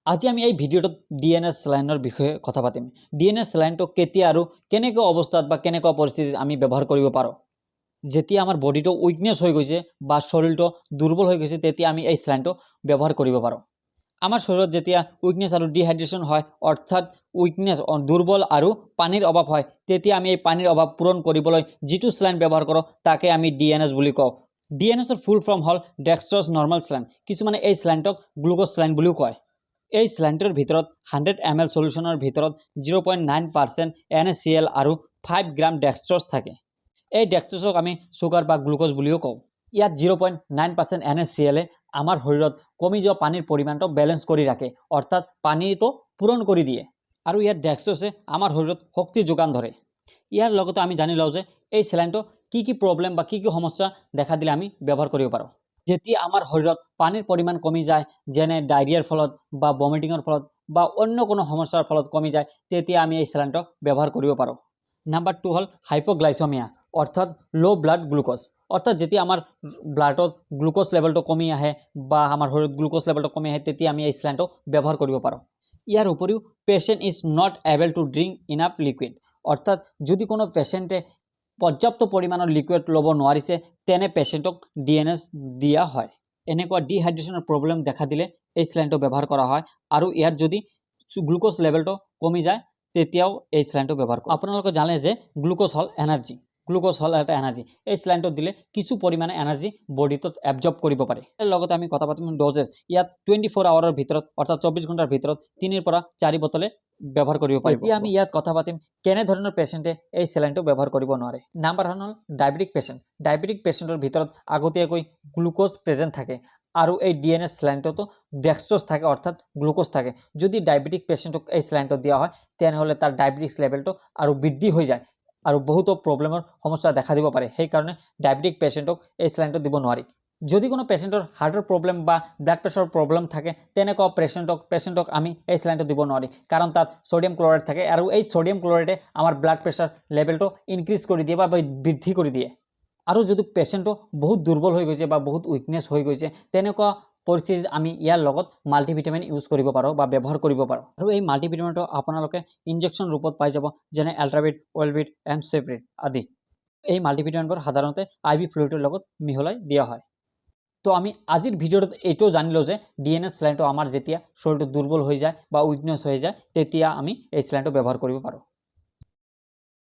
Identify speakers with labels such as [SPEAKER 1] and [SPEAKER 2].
[SPEAKER 1] আজি আমি এই ভিডিঅ'টোত ডিএনএছ চেলাইনৰ বিষয়ে কথা পাতিম। ডিএনএছ চেলাইনটো কেতিয়া আৰু কেনেকুৱা অৱস্থাত বা কেনেকুৱা পৰিস্থিতিত আমি ব্যৱহাৰ কৰিব পাৰোঁ? যেতিয়া আমাৰ বডিটো উইকনেছ হৈ গৈছে বা শৰীৰটো দুৰ্বল হৈ গৈছে, তেতিয়া আমি এই চেলাইনটো ব্যৱহাৰ কৰিব পাৰোঁ। আমাৰ শৰীৰত যেতিয়া উইকনেছ আৰু ডিহাইড্ৰেশ্যন হয়, অৰ্থাৎ উইকনেছ, দুৰ্বল আৰু পানীৰ অভাৱ হয়, তেতিয়া আমি এই পানীৰ অভাৱ পূৰণ কৰিবলৈ যিটো চেলাইন ব্যৱহাৰ কৰোঁ, তাকে আমি ডিএনএছ বুলি কওঁ। ডিএনএছৰ ফুল ফৰ্ম হ'ল ডেক্সট্ৰছ নৰ্মেল চেলাইন। কিছুমানে এই চেলাইনটোক গ্লুক'জ চেলাইন বুলিও কয়। এই চেলাইনটোৰ ভিতৰত 100 এমএল চলিউশ্যনৰ ভিতৰত 0.9% এনএচিএল আৰু 5 গ্ৰাম ডেক্সট্ৰছ থাকে। এই ডেক্সট্ৰছক আমি চুগাৰ বা গ্লুক'জ বুলিও কওঁ। ইয়াত 0.9% এনএচিএলে আমাৰ শৰীৰত কমি যোৱা পানীৰ পৰিমাণটো বেলেঞ্চ কৰি ৰাখে, অৰ্থাৎ পানীটো পূৰণ কৰি দিয়ে আৰু ইয়াত ডেক্সট্ৰছে আমাৰ শৰীৰত শক্তি যোগান ধৰে। ইয়াৰ লগতে আমি জানি লওঁ যে এই চেলাইনটো কি কি প্ৰব্লেম বা কি কি সমস্যা দেখা দিলে আমি ব্যৱহাৰ কৰিব পাৰোঁ। যেতিয়া আমাৰ শৰীৰত পানীৰ পৰিমাণ কমি যায়, যেনে ডায়েৰিয়াৰ ফলত বা বমিটিঙৰ ফলত বা অন্য কোনো সমস্যাৰ ফলত কমি যায়, তেতিয়া আমি এই চেলাইনটো ব্যৱহাৰ কৰিব পাৰোঁ। নাম্বাৰ 2 হ'ল হাইপ'গ্লাইচমিয়া, অৰ্থাৎ ল' ব্লাড গ্লুক'জ। অৰ্থাৎ যেতিয়া আমাৰ ব্লাডত গ্লুক'জ লেভেলটো কমি আহে বা আমাৰ শৰীৰত গ্লুক'জ লেভেলটো কমি আহে, তেতিয়া আমি এই চেলাইনটো ব্যৱহাৰ কৰিব পাৰোঁ। ইয়াৰ উপৰিও patient is not able to drink enough liquid, অৰ্থাৎ যদি কোনো পেচেণ্টে পৰ্যাপ্ত পৰিমাণৰ লিকুইড ল'ব নোৱাৰিছে, তেনে পেচেণ্টক ডিএনএছ দিয়া হয়। এনেকুৱা ডিহাইড্ৰেশ্যনৰ প্ৰব্লেম দেখা দিলে এই চেলাইনটো ব্যৱহাৰ কৰা হয় আৰু ইয়াত যদি গ্লুক'জ লেভেলটো কমি যায়, তেতিয়াও এই চেলাইনটো ব্যৱহাৰ কৰে। আপোনালোকে জানে যে গ্লুক'জ হ'ল এনাৰ্জি। গ্লুক'জ হ'ল এটা এনাৰ্জি। এই চেলাইনটো দিলে কিছু পৰিমাণে এনাৰ্জি বডিটোত এবজৰ্ব কৰিব পাৰে। ইয়াৰ লগতে আমি কথা পাতিম ড'জেছ। ইয়াত 24 আৱাৰৰ ভিতৰত, অৰ্থাৎ 24 ঘণ্টাৰ ভিতৰত 3ৰ পৰা 4 বটলে ব্যৱহাৰ কৰিব পাৰিব। এতিয়া আমি ইয়াত কথা পাতিম কেনেধৰণৰ পেচেণ্টে এই চেলাইনটো ব্যৱহাৰ কৰিব নোৱাৰে। নাম্বাৰ 1 হ'ল ডায়েবেটিক পেচেণ্ট। ডায়েবেটিক পেচেণ্টৰ ভিতৰত আগতীয়াকৈ গ্লুক'জ প্ৰেজেণ্ট থাকে আৰু এই ডিএনএছ চেলাইনটোতো ডেক্সট্ৰছ থাকে, অৰ্থাৎ গ্লুক'জ থাকে। যদি ডায়েবেটিক পেচেণ্টক এই চেলাইনটো দিয়া হয়, তেনেহ'লে তাৰ ডায়েবেটিক্স লেভেলটো আৰু বৃদ্ধি হৈ যায় আৰু বহুতো প্ৰব্লেমৰ সমস্যা দেখা দিব পাৰে। সেইকাৰণে ডায়েবেটিক পেচেণ্টক এই চেলাইনটো দিব নোৱাৰি। যদি কোনো পেচেণ্টৰ হাৰ্টৰ প্ৰব্লেম বা ব্লাড প্ৰেছাৰৰ প্ৰব্লেম থাকে, তেনেকুৱা পেচেণ্টক আমি এই চেলাইনটো দিব নোৱাৰি, কাৰণ তাত ছ'ডিয়াম ক্লৰাইড থাকে আৰু এই ছ'ডিয়াম ক্লৰাইডে আমাৰ ব্লাড প্ৰেছাৰ লেভেলটো ইনক্ৰিজ কৰি দিয়ে বা বৃদ্ধি কৰি দিয়ে। আৰু যদি পেচেণ্টটো বহুত দুৰ্বল হৈ গৈছে বা বহুত উইকনেছ হৈ গৈছে, তেনেকুৱা পৰিস্থিতিত আমি ইয়াৰ লগত মাল্টিভিটামিন ইউজ কৰিব পাৰোঁ বা ব্যৱহাৰ কৰিব পাৰোঁ। আৰু এই মাল্টিভিটামিনটো আপোনালোকে ইনজেকশ্যন ৰূপত পাই যাব, যেনে এল্ট্ৰাভিট, ৱেলভিট এণ্ড চেফ্ৰিট আদি। এই মাল্টিভিটামিনবোৰ সাধাৰণতে আইভি ফ্লুইডৰ লগত মিহলাই দিয়া হয়। তো আমি আজিৰ ভিডিঅ'টোত এইটোও জানিলোঁ যে ডিএনএছ চেলাইনটো আমাৰ যেতিয়া শৰীৰটো দুৰ্বল হৈ যায় বা উইকনেছ হৈ যায়, তেতিয়া আমি এই চেলাইনটো ব্যৱহাৰ কৰিব পাৰোঁ।